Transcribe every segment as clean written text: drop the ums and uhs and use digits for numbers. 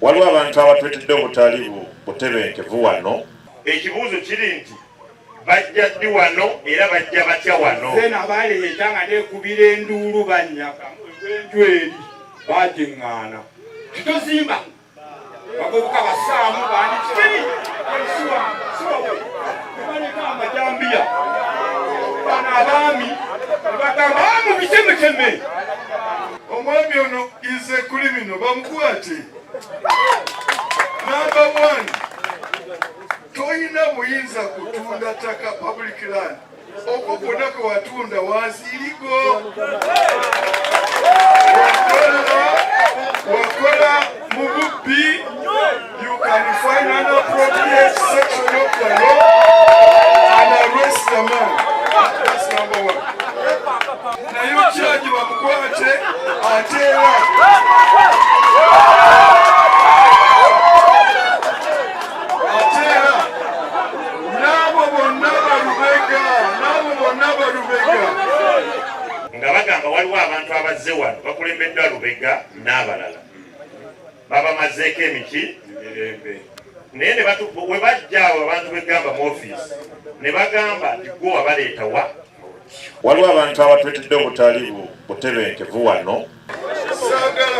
Waliwo abantu abatuletedde obutali butebenkevu wano. Ekibuuzo kiri nti bajja ddi wano era bajja batya wano? Nze nabaleeta nga nekubira enduulu bannyaka enju eri bagiŋŋaana titozimba bavubuka basaamu bandi kiteri siwabaleka amajambiya bano abaami nebagamba ah, mubitemekeme. Omwami ono is a criminal, bamukwate. Number one, toyina buyinza kutunda ttaka public land okwo kwonna kwe watunda waziirigo wakola mu bubbi. You can find an appropriate section of the law and arrest the man. That's number one. Naye okyaji bamukwate ate era n'abo bonna balubega, n'abo bonna balubega nga bagamba waliwo abantu abazze wano bakulembeddwa Lubega n'abalala babamazeeko emiki emirembe. Naye ne we bajja awo abantu begamba mu ofiisi ne bagamba nti gwe wabaleeta wa. Waliwo abantu abatuletedde obutali butebenkevu wano. Saagala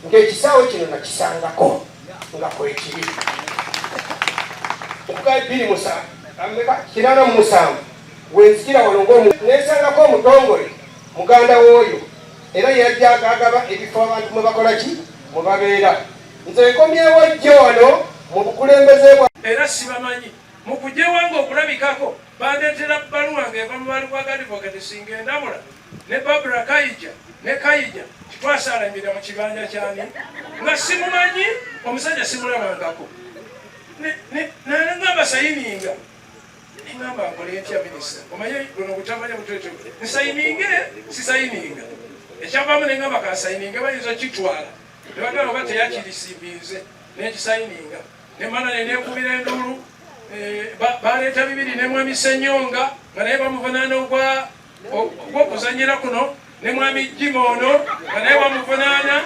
Ng'ekisaawe kino nakisangako nga kwekiri okuga 2087 wenzijira wano ng'omu nensangako omutongole muganda w'oyo era yajja agagaba ebifo abantu mwe bakola ki mwe babeera. Nze nkomyewo jjo wano mu bukulembeze bwa era sibamanyi. Mu kujja ewange okulabikako bandeetera bbaluwa ng'eva mu Balubaga Advocate singa endabula ne Barbara Kaija ne Kaija titwasaalamirira mu kibanja kyani nga simumanyi omusajja simulabangako nangamba sayininga nengamba nkole ntya minisita omanye buno butamanya buteteo nsayininge sisayininga ekyavaamu nengamba kansayininge bayinza okitwala nebagamba oba teyakirisimbinze nenkisayininga nemala nenekubira enduulu baleeta bibiri ne mwami Ssenyonga nga naye bamuvunaana ogw'okuzanyira kuno ne mwami Jima ono nga naye bamuvunaana.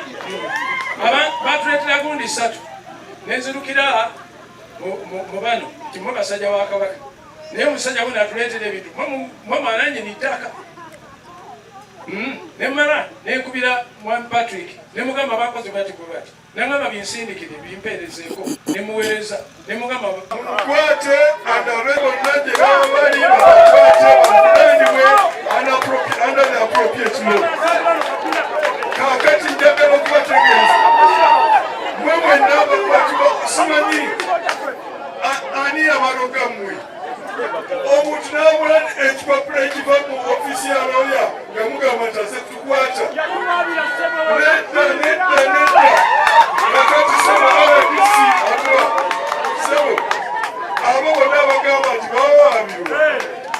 Batuleetera gundi ssatu nenzirukira mu bano nti mwe basajja wa Kabaka naye omusajja wuno atuleetera ebintu mwe mwananyini ttaka. Nemala nenkubira mwami Patrick nemugamba bakoze bati bwe bati nangamba binsindikire bimpeerezeeko nemuweereza nemugamba Mukwate adabe bonna gye baba bali babakwate bavunaanibwe under the appropriate law. Kaakati njagala okubategeeza mwe mwenna abakwatibwa simanyi ani yabaloga mmwe omuntu n'abula ekipapula ekiva mu ofiisi ya looya nga mugamba nti aze kutukwata. Nedda, nedda, nedda. Kakati sebo RDC atuwa sebo abo bonna abagamba nti bawaabirwa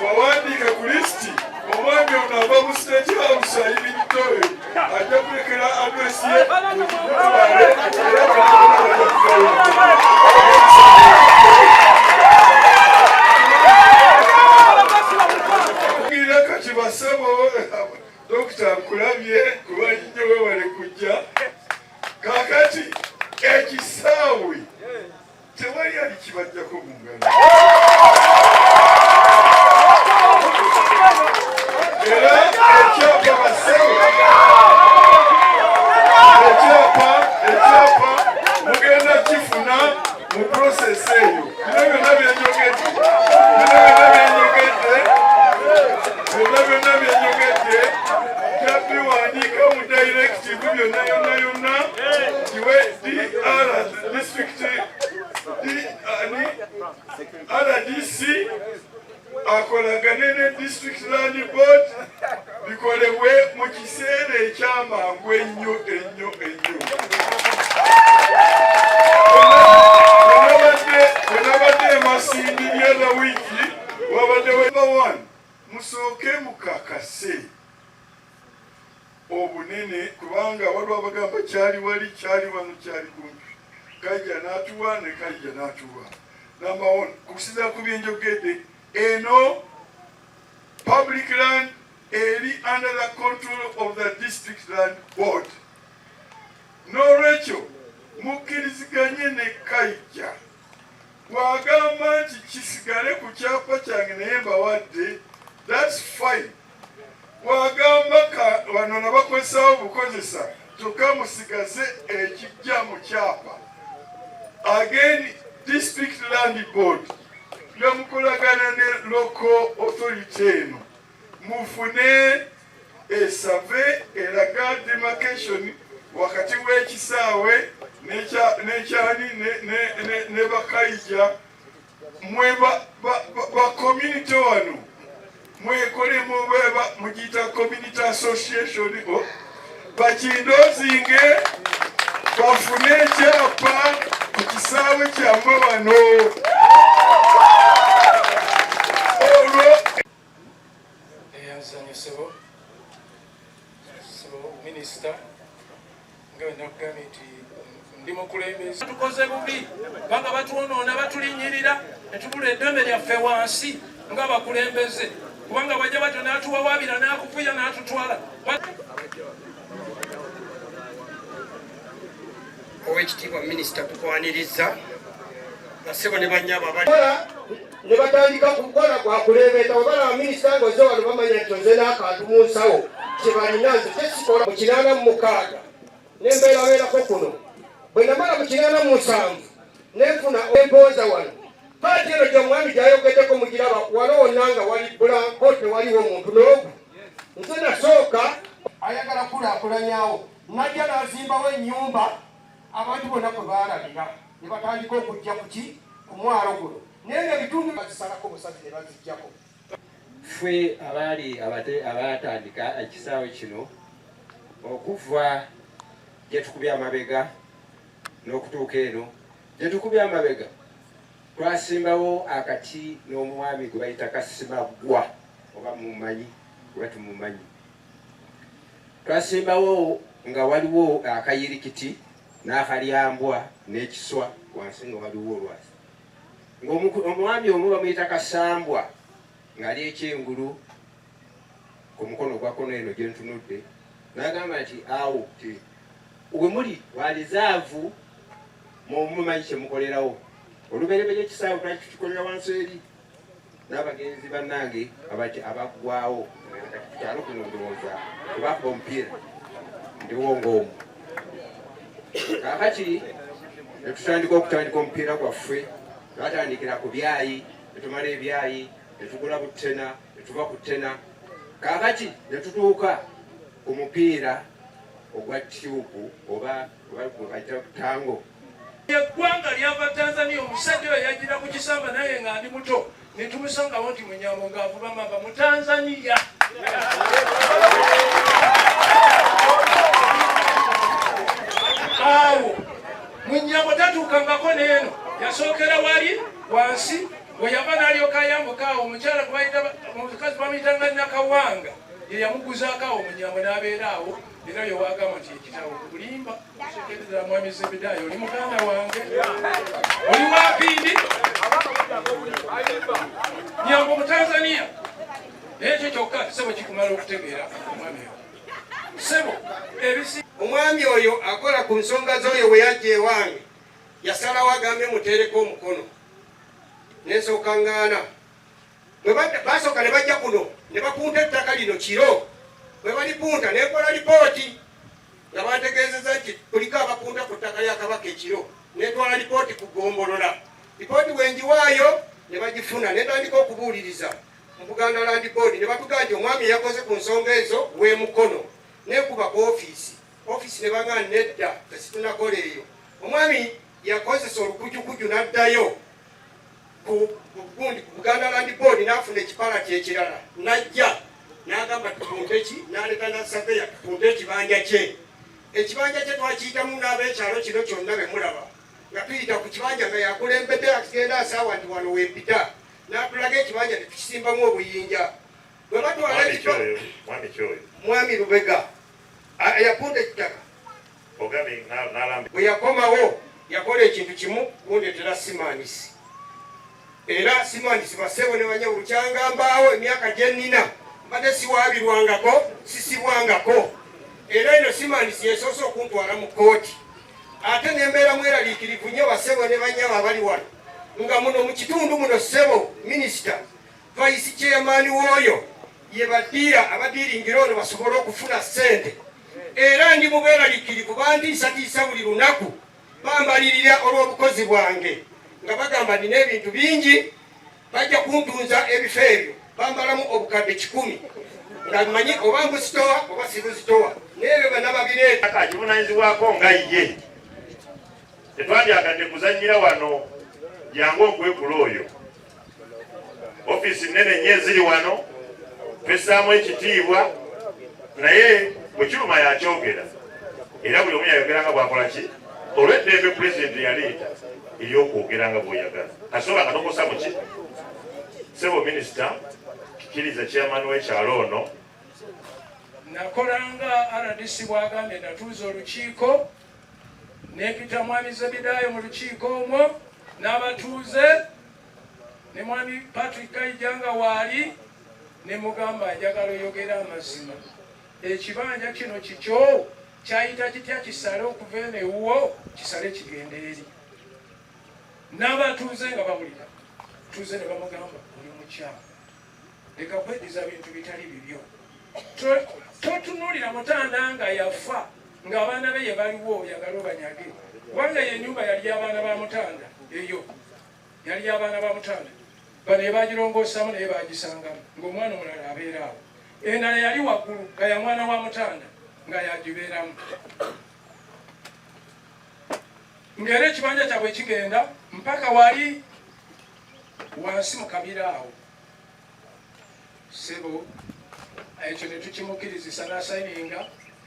bawandiike ku lisiti. Omwami ono ava mu State House ayimiridde oyo ajja kulekera address ye mutwale era bonna bajja kugawa. Kati basebo dokita nkulabye kuba nnyo wewale kujja. Kakati ekisaawe tewali alikibajjako mu ngalo era ekyapa basebo ekyapa mugenda kifuna mu process eyo. Bino byonna byenjogedde, bino byonna byenjogedde, byonna byonna byenjogedde jabiwandiika mu directive byonna yonna yonna kiwe DR district ani RDC akolagane ne District Land Board bikolebwe mu kiseera ekyamangu ennyo ennyo ennyo. Wenabadde emasindi the other week wabadde number one musooke mukakase obunene kubanga waliwo Waliwo abagamba kyali wali, kyali wano, kyali kumpi. Kajja n'atuwa ne Kajja n'atuwa. Number one, kusinziira ku byenjogedde, eno public land eri under the control of the District Land Board. N'olwekyo mukkiriziganye ne Kaija bw'agamba nti kisigale ku kyapa kyange naye mbawadde, that's fine. Bw'agamba bano nabakozesaawo bukozesa, kyokka musigaze ekijja mu kyapa. Again, District Land Board nga mukolagana ne local authority eno, mufune e survey eraga demarcation wakati w'ekisaawe n'ekyani ne Bakayija. Mwe ba community wano mwekole mubeba mugiyita community association, bakindoozinge bafune ekyapa ku kisaawe kyammwe wano olwo. Eyanzanyo, sebo, sebo minisita, nga bwe nakugambye nti ndi mukulembeze, tukoze bubi kubanga batwonoona, batulinnyirira ne tubula eddembe lyaffe wansi ng'abakulembeze, kubanga bajja batyo n'atuwawaabira n'akuvuya n'atutwala. Owekitiibwa minisita, tukwaniriza, basebo ne banyabo abali ne batandika kukola gwakulebeeta. Bwe balaba minisita ng'ozze wano, bamanya nti oze n'akantu mu nsawo kye balina. Nze kyesikola mu 86 nembeerabeerako kuno. Bwe namala mu 87 nenfuna empoza wano. Paati eno gyomwami gyayogeddeko mugiraba wano wonna nga wali blank, tewaliwo muntu n'ogu. Nze nasooka ayagala kulaakulanyawo, najja n'azimbawo ennyumba abantu bonna kwe baalabira ne batandika okujja kuki ku mwalo guno, naye nga ebitundu bazisalako busazi ne bazijjako. Ffe abaali abaatandika ekisaawe kino, okuva gye tukubye amabega n'okutuuka eno gye tukubye amabega, twasimbawo akati n'omwami gwe bayita Kasimaggwa, oba mumanyi oba tumumanyi. Twasimbawo nga waliwo akayirikiti n'akalyambwa n'ekiswa wansi, nga waliwo olwazi, ng'omwami omu bamuyita Kasambwa ng'ali ekyengulu ku mukono gwa kkono eno gye ntunudde, n'agamba nti awo ti we muli wa reserve, mumumanyi kye mukolerawo. Olubereberye ekisaawe twali tukikolera wansi eri n'abagenzi bannange abaggwawo. Kati ku kyalo kuno ndowooza tebakuba omupiira, ndiwo ng'omu. Kaakati ne tutandika okutandika omupiira gwaffe. Twatandikira ku byayi, ne tumala ebyayi, ne tugula buttena, ne tuva ku ttena, kaakati ne tutuuka ku mupiira ogwa tube oba gwe bayita tango. Eggwanga lyava Tanzania. Omusajja oyo yagira ku kisamba, naye nga ndi muto, netumusangawo nti Munyambo ng'avuba mamba mu Tanzania. Awo Munyambo tatuukangako neeno, yasookera wali wansi we yava n'alyoka ayambuka. Awo omukyala omukazi bamuyitanga Nakawanga, ye yamuguzaako awo Munyambo n'abeera awo. Era yewagamba nti ekitabo kulimba osekereza. Mwami Zebedayo, oli muganda wange, oli wapindi Nyambo mu Tanzania. Naye ekyo kyokka, sebo, kikumala okutegeera omwami oyo, sebo, ebisi. Omwami oyo akola ku nsonga z'oyo bwe yajja ewange, yasalawo agambe muteereko omukono, nensooka ngaana. Basooka ne bajja kuno ne bapunta ettaka lino kiro. Bwe balipunta, nekola lipooti nga bantegeezeza nti kuliko abapunta ku ttaka lya Kabaka ekiro. Netwala lipooti ku ggombolola. Lipooti bwengiwaayo ne bagifuna, netandika okubuuliriza mu Buganda Land Board, ne batugaa nti omwami eyakoze ku nsonga ezo w'emukono. Nekuba ku ofiisi, ofiisi ne bagaa nedda, tesitunakola eyo. Omwami yakozesa olukujukuju n'addayo ku gundi ku Buganda Land Board n'afuna ekipalati ekirala, n'ajja n'agamba tupunte ki, n'aleta na surveyor tupunte ekibanja kye. Ekibanja kye twakiyitamu n'ab'ekyalo kino kyonna be mulaba nga tuyita ku kibanja, nga yakulembedde agenda asaawa nti wano wempita, n'atulaga ekibanja ne tukisimbamu obuyinja. Bwe batwala Mwami kyoyo, mwami kyoyo. Mwami Lubega yapunta ettaka. Bwe yakomawo yakola ekintu kimu kundetera simanisi era simanisi basebo ne banyabo bukyangambaawo emyaka gye nnina mbadde siwaabirwangako sisibwangako era eno simanisi yesoose okuntwala mu kkooti ate nembeera mweraliikirivu nnyo basebo ne banyabo abali wano nga muno mu kitundu muno ssebo minisita vice chairman w'oyo ye badiira abadiiringira ono basobole okufuna ssente era ndi mubeeraliikirivu bantiisatiisa buli lunaku bambalirira olw'obukozi bwange nga bagamba nina ebintu bingi bajja kuntunza ebifo ebyo bambalamu obukadde 100 nga mmanyi oba mbuzitowa oba sibuzitowa n'ebyo bana babireeta akivunanyizibwako nga ye tetwandyagadde kuzannyira wano jangu okwekula oyo ofiisi nnene nnyo eziri wano twessaamu ekitiibwa naye bwe kiruma yakyogera era buli omu yayogera nga bwakola ki olw'eddembe pulezidenti yaleeta ery'okwogera nga bw'oyagala kasobola nga tokosa muki ssebo minisita kkiriza chairman w'ekyalo ono Nakola nga rdc bw'agambye, natuuza olukiiko ne mpita Mwami Zebidaayo mu lukiiko omwo n'abatuuze ne Mwami Patrick Kaija nga waali ne mugamba njagala oyogere amazima, ekibanja kino kikyo kyayita kitya kisale okuva eno ewuwo kisale kigende eri n'abatuuze nga bawulira tuuze ne bamugamba oli mukyamu leka kweddiza bintu bitali bibyo totunuulira mutanda nga yafa ng'abaana be ye baliwo oyagala obanyage kubanga eyo ennyumba yali y'abaana ba mutanda eyo yali y'abaana ba mutanda bano ebagirongoosamu naye bagisangamu ng'omwana omulala abeera awo endala yali waggulu nga ya mwana wa mutanda nga yagibeeramu ng'era ekibanja kyabwe kigenda mpaka wali wansi mu kabira awo ssebo ekyo ne tukimukkirizisa n'asayininga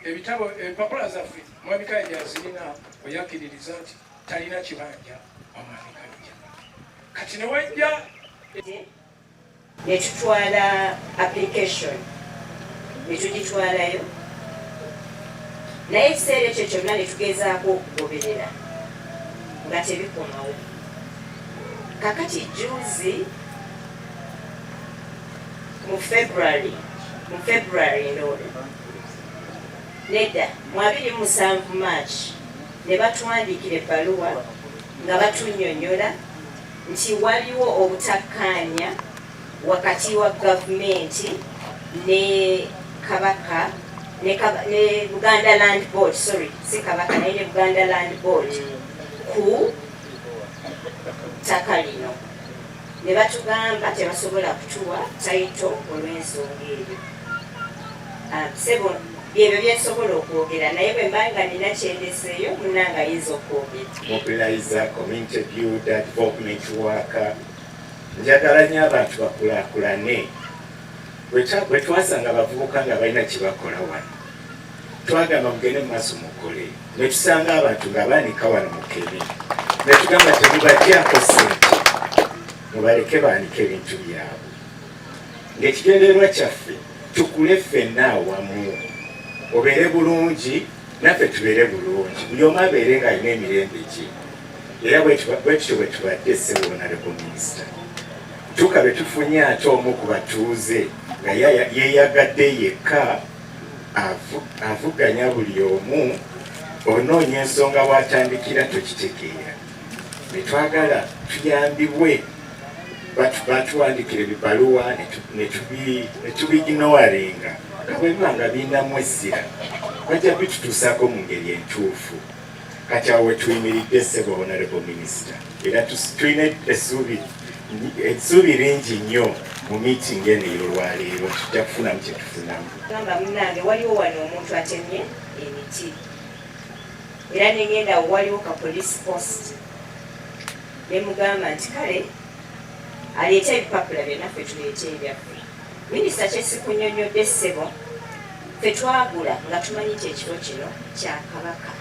ebitabo empapula zaffe mwami Kaija azirina oyakkiririza nti talina kibanja wa mwami Kaija kati ne wajja ne tutwala application ne tugitwalayo naye ekiseera ekyo kyonna ne tugezaako okugoberera nga tebikomawo kakati juzi mu February mu February ndowooza nedda mu 27 March ne batuwandiikira ebbaluwa nga batunnyonnyola nti waliwo obutakkaanya wakati wa gavumenti ne Kabaka ne, ne Buganda Land Board, sorry si Kabaka naye ne Buganda Land Board ku ttaka lino ne batugamba tebasobola kutuwa title olw'ensonga eyo. Ah, sebo byebyo byensobola okwogera naye bwe mba nga nina kyendeseeyo munnange ayinza okwogera. Mobilizer, community builder, development worker. Njagala nnyo abantu bakulaakulane. Bwe twasanga abavubuka nga balina kye bakola wano, twagamba mugende mu maaso mukole. Ne tusanga abantu nga baanika wano mu Kemi, ne tugamba temubagyako ssente, mubaleke baanike ebintu byabwe. Ng'ekigendererwa kyaffe tukule ffenna awamu, obeere bulungi naffe tubeere bulungi, buli omu abeere ng'alina emirembe gye. Era bwe tutyo bwe tubadde ssebo Honorable Minister. Tuuka be tufunye ate omu ku batuuze nga yeeyagadde yekka avuganya buli omu, onoonya ensonga w'atandikira tokitegeera. Ne twagala tuyambibwe batuwandikira ebibaluwa ne tubiginowaringa nga bwe biba nga birinamu essira bajja bitutuusaako mu ngeri entuufu. Kati awo wetuyimiridde ssebo Honorable Minister, era tulina essuubi lingi nnyo mu meeting eno ey'olwaleero tujja kufunamu kye tufunamu. Gamba munnange waliwo wano omuntu atemye emiti era ne ngenda awo waliwo ka police post ne mugamba nti kale aleete ebipapula bye naffe tuleete ebyaffe. Minisita kye sikunyonnyodde ssebo ffe twagula nga tumanyi nti ekifo kino kya Kabaka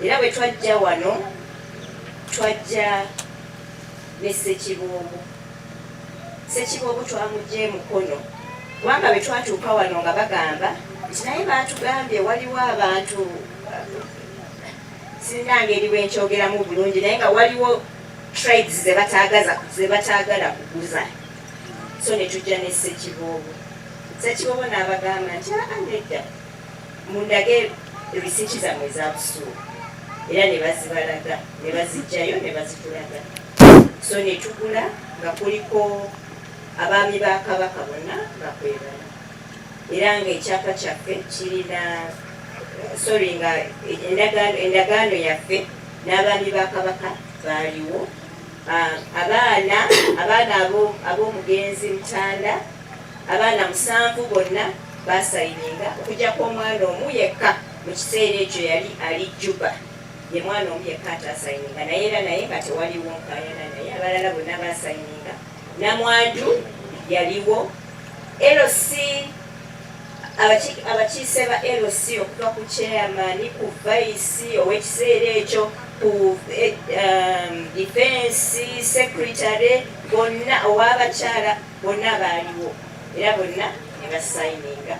era bwe twajja wano twajja ne Ssekiboobo. Ssekiboobo twamuggya e Mukono kubanga bwe twatuuka wano nga bagamba nti naye baatugambye waliwo abantu Sirina ngeri bwe nkyogeramu bulungi naye nga waliwo tribes ze bataagaza ze bataagala kuguza. So ne tujja ne Ssekiboobo. Ssekiboobo n'abagamba nti aa nedda mundage risiiti zammwe eza busuulu era ne bazibalaga ne baziggyayo ne bazitulaga. So ne tugula nga kuliko abaami ba Kabaka bonna nga kwebali era nga ekyapa kyaffe kirina sorry nga endagaano endagaano yaffe n'abaami ba Kabaka baaliwo. Abaana abaana ab'omugenzi Mutanda abaana musanvu bonna baasayininga okuggyako omwana omu yekka mu kiseera ekyo yali ali Juba ye mwana omu yekka ataasayininga naye era naye nga tewaliwo nkaayana naye abalala bonna baasayininga. Namwandu yaliwo, LC abakiise ba LC okuva ku chairman ku vice ow'ekiseera ekyo ku defense secretary bonna ow'abakyala bonna baaliwo era bonna ne basayininga.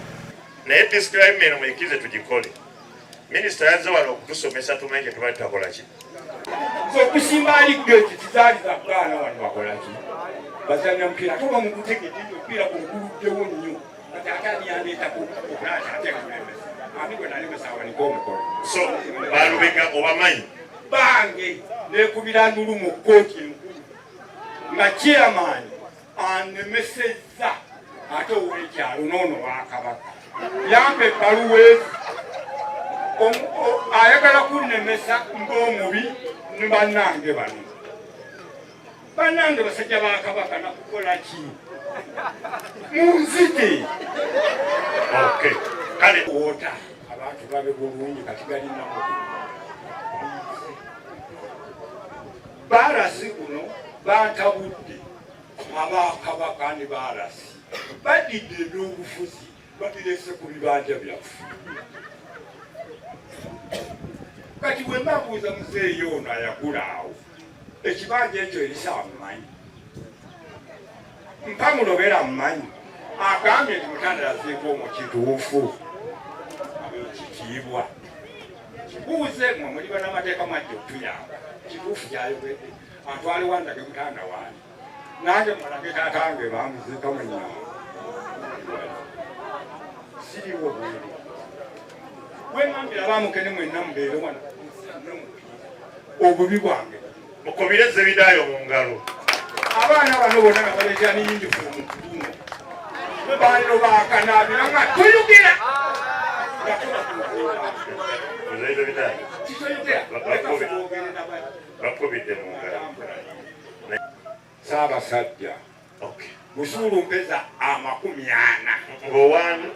Naye disclaimer eno muyikirize tugikole. Minisita yazze wano okutusomesa tumanye kye tuba tutakola ki. Nze okusimba aligeti tizaali za kugaana wano bakola ki bazannya mupiira ate oba mugutegedde nti omupiira guno guluddewo nnyo kati ate ani yandeetako okulaba ate nkulemesa ani gwe nalemesa awanike omukono. So balubega obamanyi bange nekubira ndulu mu kkooti enkulu nga chairman anemesezza ate ow'ekyalo n'ono wa Kabaka yampa ebbaluwa ezi ayagala kunnemesa ng'omubi ne bannange bano bannange basajja ba Kabaka nakukola ki munzite kale wota abantu babe bulungi kati galinamu barasi guno bantabudde abakabaka ne barasi badidde ebyobufuzi babirese ku bibanja byaffe kati bwe mbabuuza muzeeyi ono ayagula awo ekibanja ekyo erisa amumanyi mpamulobera amumanyi agambye nti mutanda yaziika omwo kituufu abekitiibwa kibuuze mwe muli banamateeka mwajja okutuyamba kituufu kyayogedde atwale wandage mutanda wange nange mulage taata wange bamuziika mu nyama siriwo bweru wemambira bamukene mwenna mubeere wano obubi bwange mukubire Zebidaayo mu ngalo. Abaana bano bonna nabaleetera ne yunifoomu kuno bano bakanaabira nga toyogera Bakubidde mu ngalo. Ssaabasajja busuulu mpeza 40 ng'owaani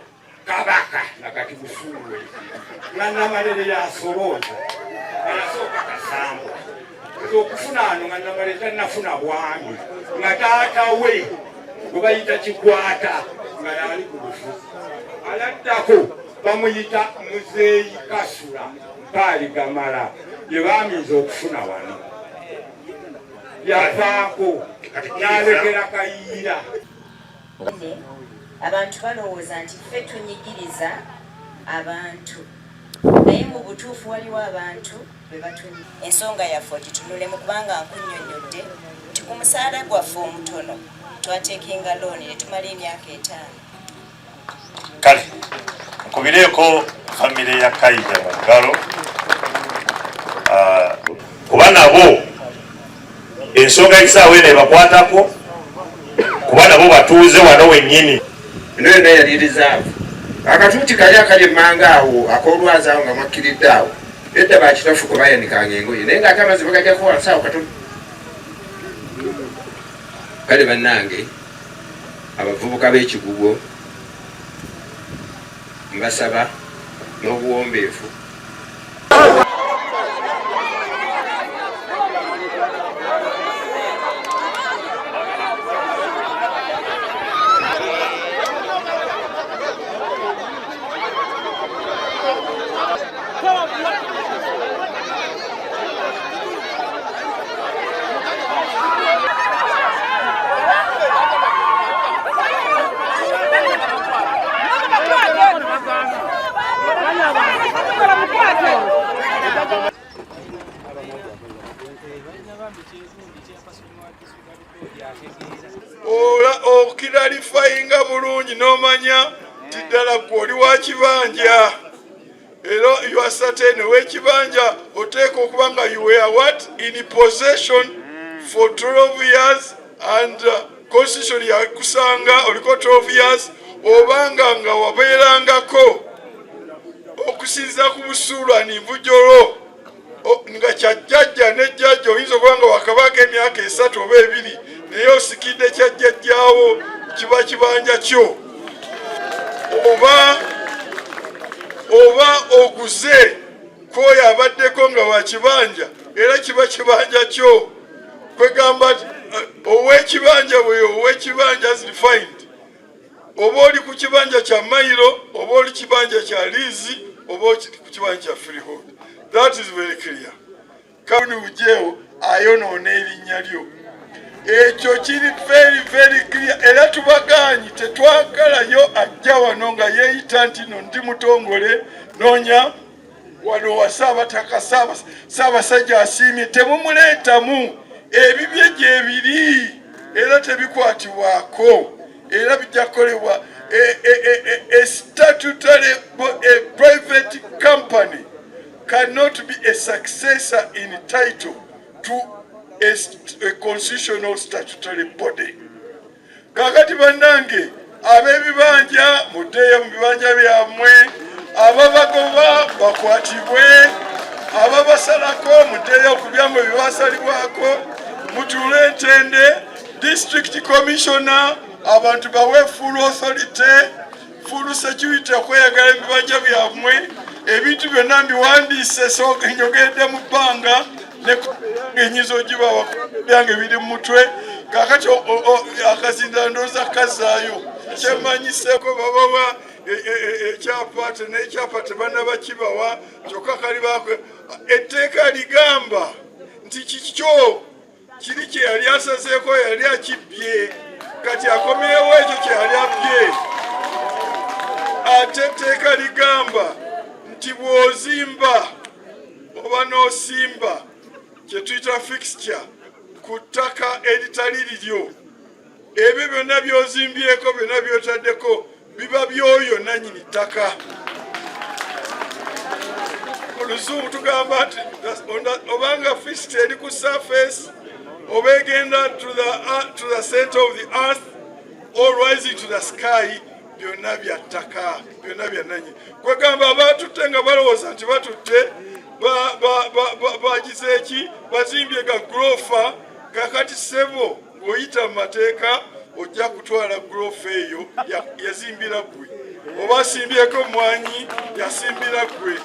Kabaka nakati busuulu nga Namalere yasolooza nga yasooka Kasambwa nze okufuna ano nga Namalere tannafuna bwami nga taata we gwe bayita Kikwata nga yali ku bufuzi aladdako bamuyita Muzeeyi Kasula Mpaali Gamala ye baamiiza okufuna wano yavaako n'alekera Kayiira. Abantu balowooza nti ffe tunyigiriza abantu naye mu butuufu waliwo abantu be batunyi. Ensonga yaffe ogitunulemu kubanga nkunnyonnyodde nti ku musaala gwaffe omutono twateekinga looni ne tumala emyaka etaano. Kale nkubireeko famire ya Kaija mu ngalo kuba nabo ensonga y'ekisaawe eno ebakwatako kuba nabo batuuze wano wennyini. Eno yonna yali rizaavu. Akatuuti kali akali emmanga awo ak'olwazi awo nga mwakkiridde awo edda bakitaffe kwe bayanikanga engoye naye ng'ate amazzi bagajjako wansi awo katono. Kale bannange abavubuka b'ekigugo mbasaba n'obuwombeefu Okiralifayinga bulungi n'omanya nti ddala gwe oli wa kibanja era you are certain ow'ekibanja oteeka okuba nga you were what in possession for 12 years and constitution yakusanga oliko 12 years obanga nga wabeerangako okusinziira ku busuulwa ninvujjolo nga kyajjajja ne jjajja oyinza okuba nga wakabaako emyaka 3 oba 2 naye osikidde kyajjajjaawo kiba kibanja kyo oba oguze kwoyo abaddeko nga wakibanja era kiba kibanja kyo. Kwegamba ow'ekibanja bwe ow'ekibanja as defined, oba oli ku kibanja kya mayiro oba oli kibanja kya liizi oba oli ku kibanja kya freehold. That is very clear. Kani ujeewo ayonoona erinnya lyo, ekyo kiri very very clear. Era tubagaanyi, tetwagalayo ajja wano nga yeeyita nti no ndi mutongole noonya wano wa Saabataka Ssaabasajja asiimye. Temumuleetamu, ebibye gyebiri era tebikwatibwako era bijja kukolebwa. A statutory a private company cannot be a successor in title to a constitutional statutory body. Kakati bannange ab'ebibanja, muddeeyo mu bibanja byammwe. Ababagoba bakwatibwe, ababasalako muddeeyo ku byammwe byebasalibwako, mutuule entende. District commissioner, abantu bawe full authority, full security okweyagala ebibanja byammwe. Ebintu byonna mbiwandiise, so njogedde mu bbanga enyiza ogibawa byange biri mu mutwe. Kakati akazinda ndowooza kazaayo kyemanyiseko babawa ekyapa n'ekyapa tebannaba kibawa kyokka kali bakwe. Etteeka ligamba nti kikyo kiri kye yali asazeeko yali akibbye, kati akomyewo ekyo kye yali abbye. Ate etteeka ligamba nti bw'ozimba oba n'osimba kye tuyita fixture ku ttaka eritali liryo, ebyo byonna by'ozimbyeko, byonna by'otaddeko biba byoyo nannyini ttaka. Mu Luzungu tugamba nti obanga fixture eri ku surface oba egenda to the center of the earth or rising to the sky, byonna bya ttaka, byonna bya nannyini. Kwegamba abatutte nga balowooza nti batutte bagize eki bazimbye ga gulofa. Kakati ssebo, ng'oyita mu mateeka ojja kutwala gulofa eyo yazimbira ggwe, oba asimbyeko mwanyi yasimbira ggwe,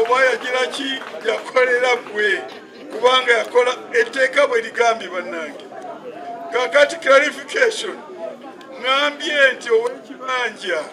oba yagira ki yakolera ggwe, kubanga yakola etteeka bwe ligambye. Bannange, kakati clarification, ŋambye nti ow'ekibanja